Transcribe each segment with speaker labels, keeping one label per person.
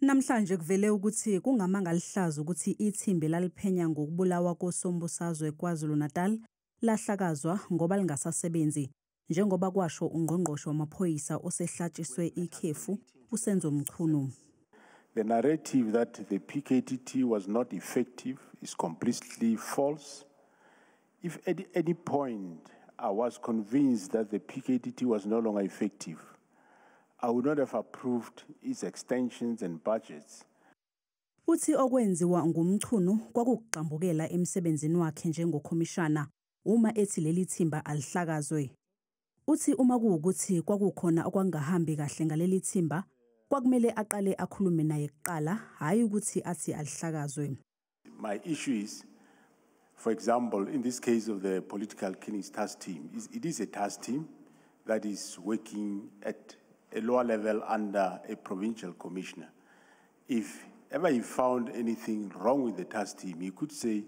Speaker 1: Namhlanje kuvele ukuthi kungamanga alihlaza ukuthi ithimba laliphenya ngokubulawa kosombusazwe KwaZulu-Natal lahlakazwa ngoba lingasasebenzi, njengoba kwasho ungqongqoshe wamaphoyisa osehlatshiswe ikhefu uSenzo Mchunu.
Speaker 2: The narrative that the PKTT was not effective is completely false. If at any point I was convinced that the PKTT was no longer effective, I would not have approved its extensions and budgets.
Speaker 1: Uthi okwenziwa nguMchunu kwakugxambukela emsebenzini wakhe njengokhomishana uma ethi leli thimba alihlakazwe. Uthi uma kuwukuthi kwakukhona okwakungahambi kahle ngaleli thimba, kwakumele aqale akhulume naye kuqala, hhayi ukuthi athi alihlakazwe.
Speaker 2: My issue is, for example, in this case of the political killings task team, it is a task team that is working at a lower level under a provincial commissioner. If ever he found anything wrong with the task team, he could say,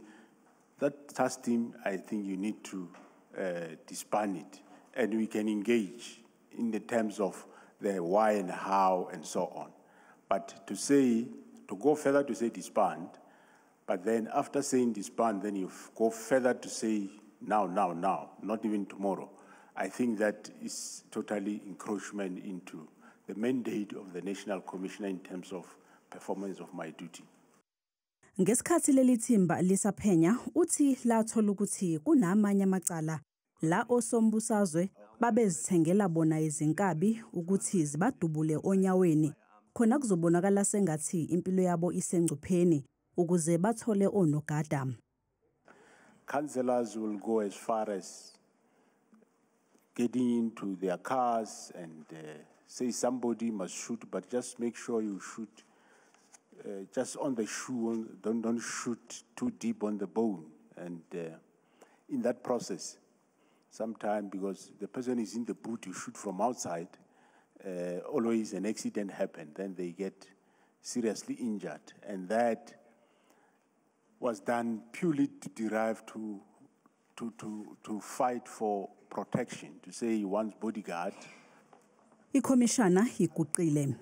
Speaker 2: that task team, I think you need to disband it, and we can engage in the terms of the why and how and so on. But to go further to say disband, but then after saying disband, then you go further to say now, now, now, not even tomorrow. I think that is totally encroachment into the mandate of the National Commissioner in terms of performance of my duty.
Speaker 1: Ngesikhathi leli thimba lisaphenya, uthi lathola ukuthi kunamanye amacala la osombusazwe babezithengela bona izinkabi ukuthi zibadubule onyaweni, khona kuzobonakala sengathi impilo yabo isengcupheni ukuze bathole onogada.
Speaker 2: Councillors will go as far as getting into their cars and say somebody must shoot, but just make sure you shoot just on the shoe, don't shoot too deep on the bone. And in that process, sometimes because the person is in the boot, you shoot from outside, always an accident happens, then they get seriously injured. And that was done purely to derive to fight for protection, to say one's bodyguard.
Speaker 1: Ikhomishana iguqile.